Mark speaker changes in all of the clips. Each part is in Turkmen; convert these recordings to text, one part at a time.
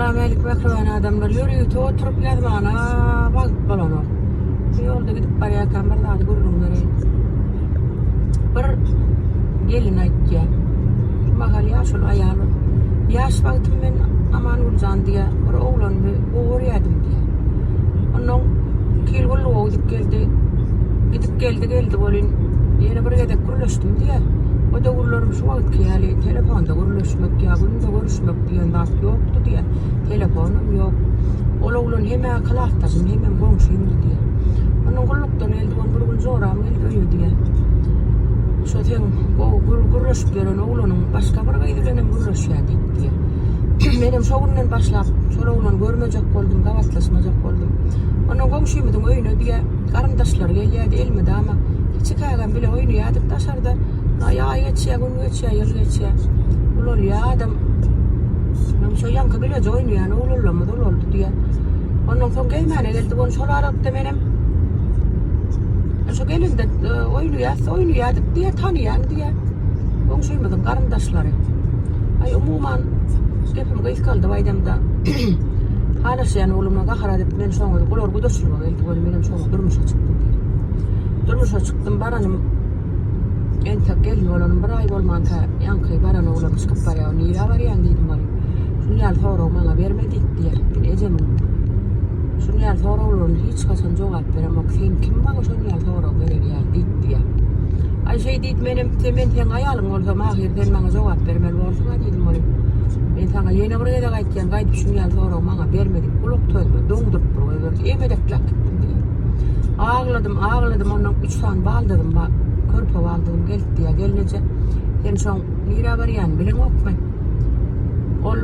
Speaker 1: Salam-älik mähriban adamlar. Ýörite oturyp ýazmana wagt bolanok. Şu ýolda gidip barýarkam bir zady gürrüň bereýin. Bir gelin aýtýar. Şu mahal ýaşuly aýal ol. Ýaş wagtym men Amangüljan diýýär, bir oglany gowy görýärdim diýýär. Onnoň iki ýyl gulluga gidip geldi. Gidip geldi geldi welin ýene bir gezek gürleşdim diýýär. O döwürlerim şu wagtky ýaly telefonda gürleşmek ýa günde görüşmek diýen zat ýokdy diýýär. Telefonam ýok. Ol oglan hem-ä klasdaşym, hemem goňşymdy diýýär. Ondan gullukdan geldi, on bir gün joram geldi öýe diýýär. Şo seň gowy gürleşip ýören oglanyň başga bir gyz bilenem gürleşýär diýip diýýär. Menem şo günden başlap şol oglany görmejek boldum, gabatlaşmajak boldum. Ondan goňşymyzyň öýüne diýýär, garyndaşlary gelýärdi elmydama. Kiçikägem bile oýnaýardyk daşarda. Aý geçýär, gün geçýär, ýyl geçýär. Ulalýar adam. Meň şo ýaňky bileje oýnaýan oglanlarymyz ulaldy diýýär. Ondan soň gezmäne geldik. Ony şol aralykda menem şo gelende e, oýnaýas, oýnaýardyk diýýär, tanaýan diýýär. Goňşymyzyň garyndaşlary. Aý umuman gepim gysgaldyp aýdamda halaşýan ogluma gahar edip men şoňa olar gudaçylyga geldi. Welin menem şoňa durmuşa çykdym diýýär. Durmuşa çykdym baranym Entek gelin bolanym bir aý bolmanka ýaňky baran oglan çykyp barýar. Nirä barýaň diýdim ol. Şuny ýaly sorag maňa berme diýip diýýär. Men ejemiň şuny ýaly soraglaryna hiç haçan jogap beremok. Sen kim maňa şuny ýaly sorag berer ýaly diýip diýýär. Aý şeý diýip menem men seň aýalyň bolsam ahyry sen maňa jogap bermeli borsuň-a diýdim ol. Men saňa ýene bir gezek aýtýan gaýdyp şuny ýaly sorag maňa berme diýip gulak tözüme doňduryp bir goýberdi. Emedekläp gitdim diýýär. Agladym, agladym ondan üç sany baldyzym bar. Körpe baldyzym gelip diýýär, gelneje, sen şoň nirä barýanyny bileňokmy? Ol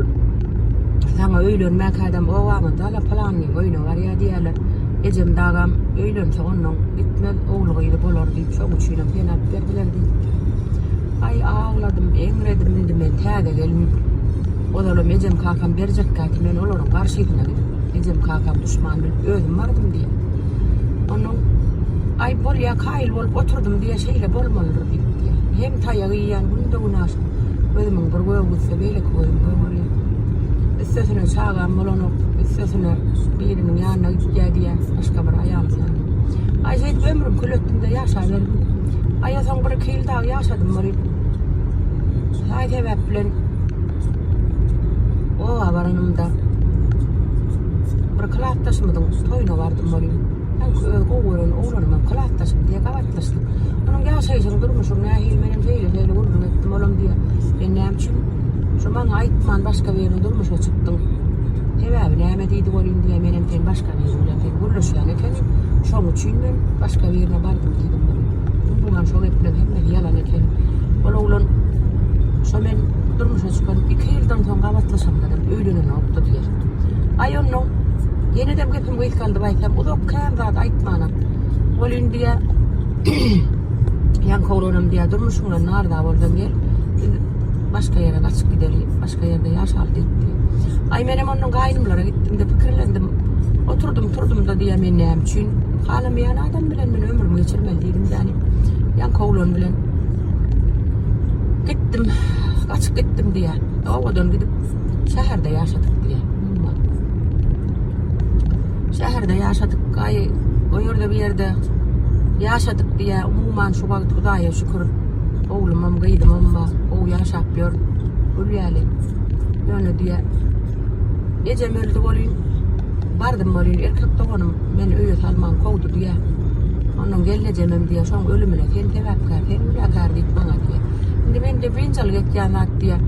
Speaker 1: saňa öýlenmäk adam obamyzda ala pylanyň öýüne barýar diýýärler. Ejem dagam öýlense ondan gitmez, ogly-gyzy bolar diýip, şoň üçinem seni alyp berdiler diýip. Aý, agladym, eňredim, indi men täze gelin. Ozalam ejem kakam berjekkäki men olaryň garşysyna gidip, ejem kakam duşman bilip özüm bardym diýýär. Ondan aý bolýa kaýyl bolup oturdym diýýär, şeýle bolmalydyr diýip diýýär. Hem taýak iýýän günde günaşa gözümiň bir gögi gitse beýleki gözüm gögerýär. Üstesine çagam bolanok, üstesine biriniň ýanyna gitýär diýýär, başga bir aýalyň ýanyna. Aý şeýdip ömrüm kül etdim-de ýaşaberdim. Aý soň bir iki ýyl dagy ýaşadym welin saý sebäp bilen oba baranymda bir klasdaşymyzyň toýuna bardym welin, öňki öz gowy gören oglanymam klasdaşym diýe gabatlaşdyk. Onuň ýaşaýşyň, durmuşyň nähili, menem şeýle-şeýle gürrüň etdim, olam diýe, sen näme üçin şu maňa aýtman başga birine durmuşa çykdyň? Sebäbi näme diýdi welin diýe, menem sen başga biri bilen sen gürleşýän ekeniň, şoň üçin men başga birine bardym diýdim welin. Umuman şo gepleň hemmesi ýalan eken. Ol oglan şo men durmuşa çykan iki ýyldan soň gabatlaşamdadam öýlenenokdy diýer. Aý onnoň ýenedem gepim gysgaldyp aýtsam uzak kän zat aýtmanam. Welin diýä ýaňky oglanam diýä durmuşyňdan narza bolsaň gel biz başga ýere gaçyp gideli başga ýerde ýaşaly diýip diýä. Aý menem onnoň gaýnymlara gitdim-de pikirlendim. Oturdym turdum-da diýä men näme üçin halamaýan adam bilen men ömrümi geçirmeli diýdim däni. Ýaňky oglan bilen gitdim gaçyp gitdim diýä. Obadan gidip Şäherde ýaşadyk diýýär. Umuman. Şäherde ýaşadyk. Gaý o ýerde bir ýerde ýaşadyk diýýär. Umuman şu wagt Hudaýa şükür. Oglumam, gyzymam bar. Gowy ýaşap ýör. Gül ýaly. Ýöne diýýär. Ejem öldi welin, bardym welin erkek doganym meni öýe salman kowdy diýýär. Ondan gelnejemem diýýär, şoň ölümine sen sebäpkär, sen günäkär diýip maňa diýýär. Indi mende biynjalyk etýän zat diýýär.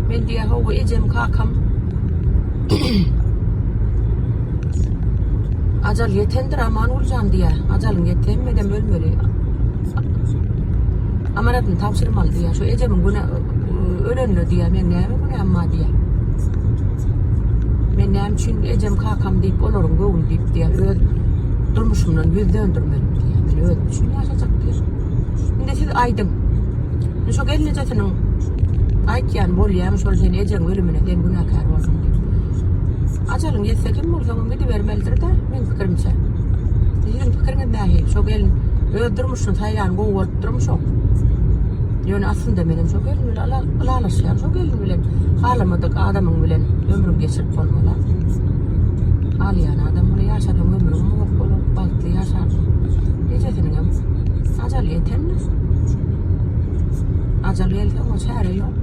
Speaker 1: Men diýýär, hawa ejem, kakam ajal ýetendir Amangüljan diýýär. Ajalyň ýetse hemmedem ölmeli. Amanatyny tabşyrmaly diýýär. Şu ejemiň günä ölenine diýýär, meň näme günäm bar diýýär. Men näme üçin ejem kakam diýip olaryň göwni diýip diýýär, öz durmuşymdan ýüz döndürmeli diýýär. Men özüm üçin ýaşajak diýýär. Indi siz aýdyň. Indi şo gelnejesiniň aýtýan bolýamy şol sen ejeň ölümine sen günäkär bolduň diýip. Ajalyň ýetse kim bolsaňam gidibermelidir-dä, meň pikirimçe. Siziň pikiriňiz nähili? Şo gelin öz durmuşyny saýlany gowy bolupdyrmy şoň? Ýöne aslynda menem şo gelin bilen ylalaşýan, şo gelin bilen halamadyk adamyň bilen ömrüňi geçirip bolmaz-a. Alýan adam bilen ýaşasaň ömrüň uzak bolar, bagtly ýaşarsyň. Ejesiniňem ajaly ýetendir. Ajal gelse oňa çäre ýok.